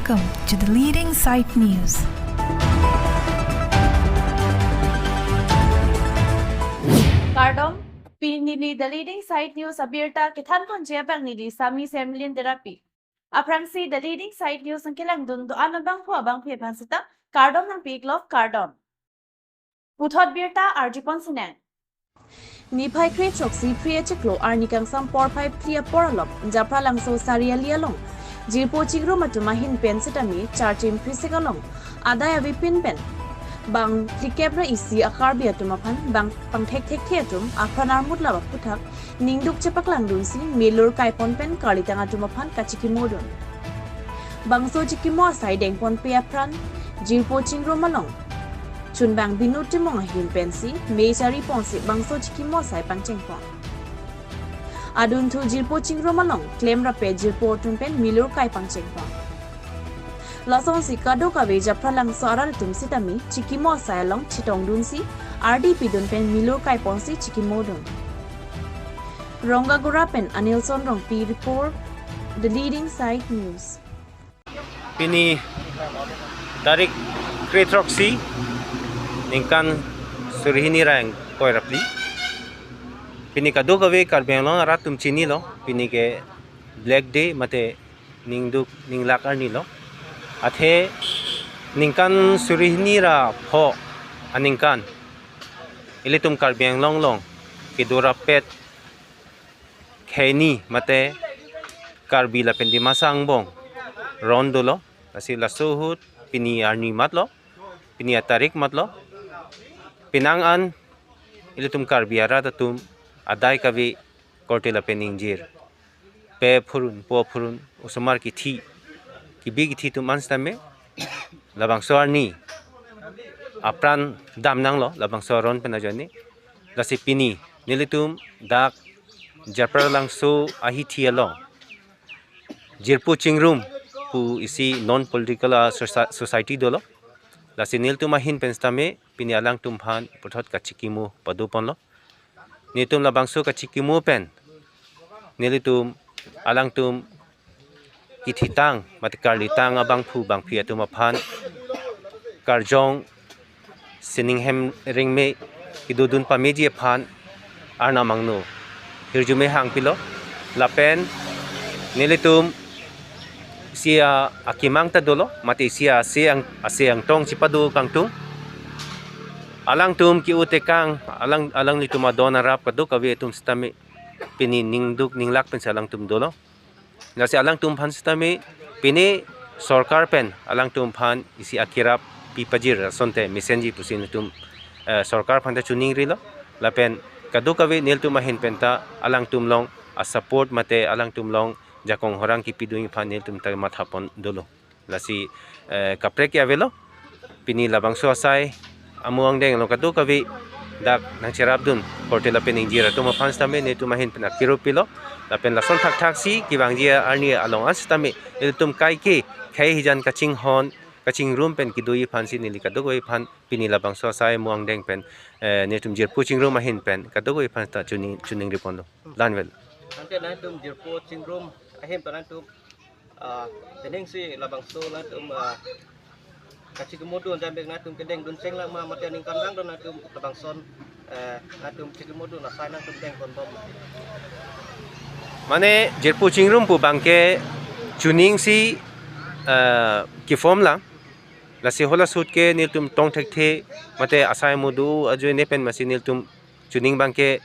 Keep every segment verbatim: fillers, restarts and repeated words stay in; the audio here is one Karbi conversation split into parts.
Welcome to the Leading Side News. Kardom, pini neli The Leading Side News abirta kethanponji abang neli Sami Semlin Terapi. Aphrangsi The Leading Side News nangkelangdun do-an abangphu abangphi aphan seta kardom nangpi-iklo, kardom. Puthot birta arjupon sinang. Niphai kre throksi phli achiklo arni kangsam porphai phli apor along Japralangso Sariali along jirpo chingrum atum ahin pen sitame Charchim Phrisik along adai avepin pen bang phlikep ra isi a-Karbi atum aphan bang pangthekthekthe atum aphan armut lap aphuthak ningduk chepaklangdunsi melur kaipon pen karlitang atum aphan kachikimodun. Bangso chikimo asai dengponpe apran jirpo chingrum along chunbang Binu Timung ahin pensi me chariponsi bangso chikimo asai pangchengpon. Adunthu jirpo chingrum along klemrappe jirpo atum pen melur kai pangchengpon. Lasonsi kadokave Japralangso arat atum sitame chikimo asai along chetongdunsi ardi pidun pen melur kaiponsi chikimodun. Rongagora pen Anilson Rongpi report, The Leading Side News. Pini tarik kre throksi, ningkan surihini ra ingkoi ra phli. Pini kadokave Karbi Anglong arat atum chinilo, pini ke Black Day mate ningduk ninglak arni lo. Athe ningkan surihini ra pho aningkan ilitum Karbi Anglong along kedo rapet khei ni mate Karbi lapen Dimasa angbong ron dolo. Lasi laso ahut pini arni matlo, pini atarik matlo. Penang an ilitum Karbi arat atum adai kave korte lapen ingjir, pe phurun po phurun osomar kithi, kibi kithi atum an sitame labangso arni apran damnanglo, labangso aron pen ajoine. Lasi pini nelitum dak Japralangso ahithi along jirpo chingrum pu isi non political a soci-, society dolo. Lasi nelitum ahin pen sitame pini alangtum aphan puthot kachikimo padoponlo. Nelitum labangso kachikimo pen nelitum alangtum kithitang mate karlitang abangphu bangphi atum aphan karjong sining hem ringme kedodun pameji aphan Arnam angno hirjume hangpilo. Lapen nelitum isi a akemang ta dolo, mate isi a ase ang, ase angtong chipado kangtung. Alangtum ke-o tekang, alang, alanglitum adon arap kadokave atum sitame pini ningduk ninglak pensi alangtum dolo. Lasi alangtum aphan sitame pini sorkar pen alangtum aphan isi akerap pipajir asonte mesenji pusi nelitum, eh, sorkar aphan ta chiningrilo. Lapen kadokave nelitum ahin pen ta alangtum along a support mate alangtum along jakong horang kipidunji aphan nelitum ta mathapon dolo. Lasi, eh, kaprek ke avelo. Pini labangso asai amo angdeng along kadokave dak nangcherapdun korte lapen ingjir atum aphan sitame nelitum ahin pen akiro pilo. Lapen lason thakthaksi kevangji arni along an sitame ilitum kaike khei hijan kachinghon kachingrum pen kedoji aphansi neli kadokave aphan pini labangso asai amo angdeng pen, eh, nelitum jirpo chingrum ahin pen kadokave aphan ta chining, chiningriponlo. La-anvet. Ante nangtum jirpo chingrum ahin pen nangtum, ah, pening si labangso nangtum, ah, kachikimodun jambek nangtum kedengdun chenglang ma mate ningkan lang do nangtum labangson, eh, nangtum chikimodun asai nangtum dengponbom. Mane jirpo chingrum pu abangke chining si, eh, keform lang. Lasi hala ahut ke nelitum tongthekthe mate asai amo do ajoine pen masi nelitum chining abangke,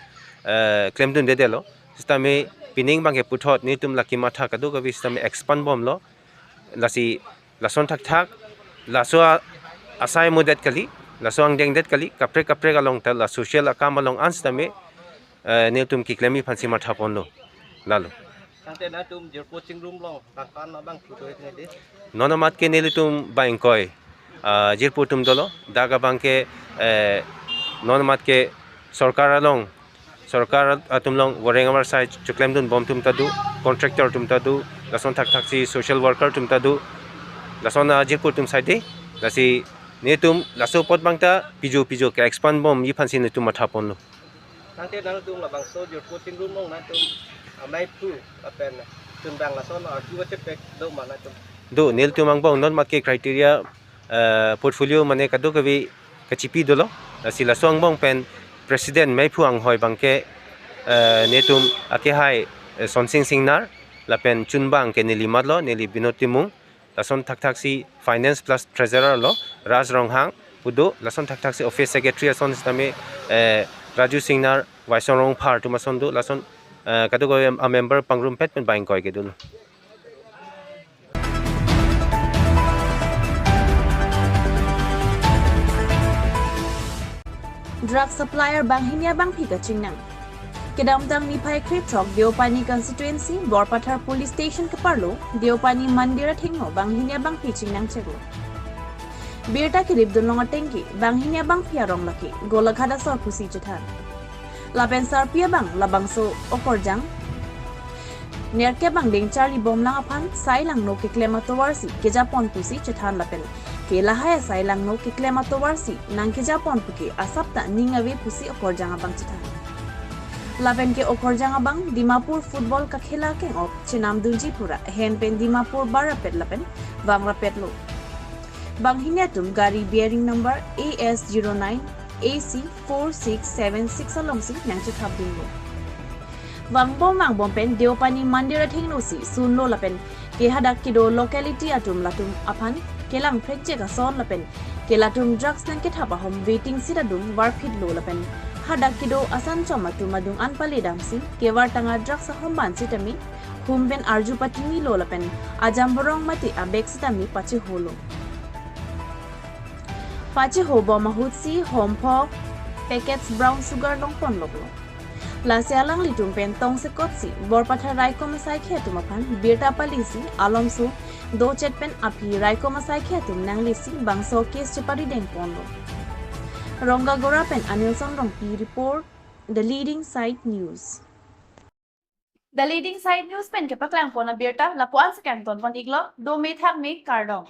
eh, klemdundedetlo. Sitame pening abangke puthot nelitum lake matha kadokave sitame expand bomlo. Lasi lason thakthak, laso a-, asai amo det kali, laso angdeng det kali, kaprek kaprek along ta la social akam along an sitame, eh, nelitum keklemji aphansi mathaponlo. Lalo. Tangte nangtum jirpo chingrum along tangkan abang pudoi tangte. Non amat ke nelitum bang ingkoi, ah, jirpo atum dolo, dak abangke, eh, non amat ke sorkar along, sorkar atum along voreng avarsai chiklemdunbom atum ta do, contractor atum ta do, lason thakthaksi social worker atum ta do, lason, ah, jirpo atum side, lasi nelitum laso apot abang ta pijo pijo ke-expand bomji aphansi nelitum mathaponlo. Tangte nangtum labangso jirpo chingrum along nangtum amei phu lapen chunbang lason arju achepek do ma nangtum? do, nelitum angbong non make criteria, eh, portfolio mane kadokave kachipi dolo. Lasi laso angbong pen President meiphu anghoi abangke, eh, netum akehai, eh, Sonsing Singnar, lapen chunbang ke neli matlo, neli Binod Timung, lason thakthak si Finance plus Treasurer lo, Raj Ronghang, pu do, lason thakthak si Office Secretary ason sitame, eh, Raju Singnar, Waisong Rongphar atum ason do, lason, eh, kadokave a-member pangrumpet pen bang ingkoi kedo. Drug supplier banghini abangpi kachingnang. Kedamtang niphai krethrok Deopani constituency, Borpathar Police Station keparlo, Deopani Mandir athengno banghini abangpi chingnang cheklo. Birta kelipdun long atengke, banghini abangpi arong lake, Golaghat asor pusi chethan. Lapen sarpi abang labangso okorjang nerkep angdeng charlibomlang aphan sai langno keklem atovarsi kejapon pusi chethan lapen ke lahai asai langno keklem atovarsi nangkejapon puke asapta ning ave pusi okorjang abang chethan. Lapen ke okorjang abang Dimapur football kakhela keng-ok chenamdunji pura hem pen Dimapur barapet lapen vangrapetlo. Banghini atum gari bearing number A S zero nine A C four six seven six alongsi nangchethapdunlo. Vangbom vangbom pen Deopani Mandir athengno si sunlo lapen ke hadak kedo locality atum latum aphan kelang phrekjek ason lapen ke latum drugs nangkethap ahom waiting shed adung varphitlo lapen hadak kedo asanchom atum adung an paledamsi kevartang a-drugs ahom ban sitame hum pen arju patinilo lapen ajamborong mate a-bag sitame pacheholo. Pachehobom ahutsi homphok packets brown sugar longponloklo. Lasi alanglitum pen tongsekotsi Borpathar raikom asaikhi atum aphan birta palisi alomso dochet pen aphi raikom asaikhi atum nanglesi bangso case cheparidengponlo. Rongagora pen Anilson Rongpi report, The Leading Side News. The Leading Side News pen kepaklangpon abirta lapu-an si kangtonpon-iklo, dome thakme, kardom.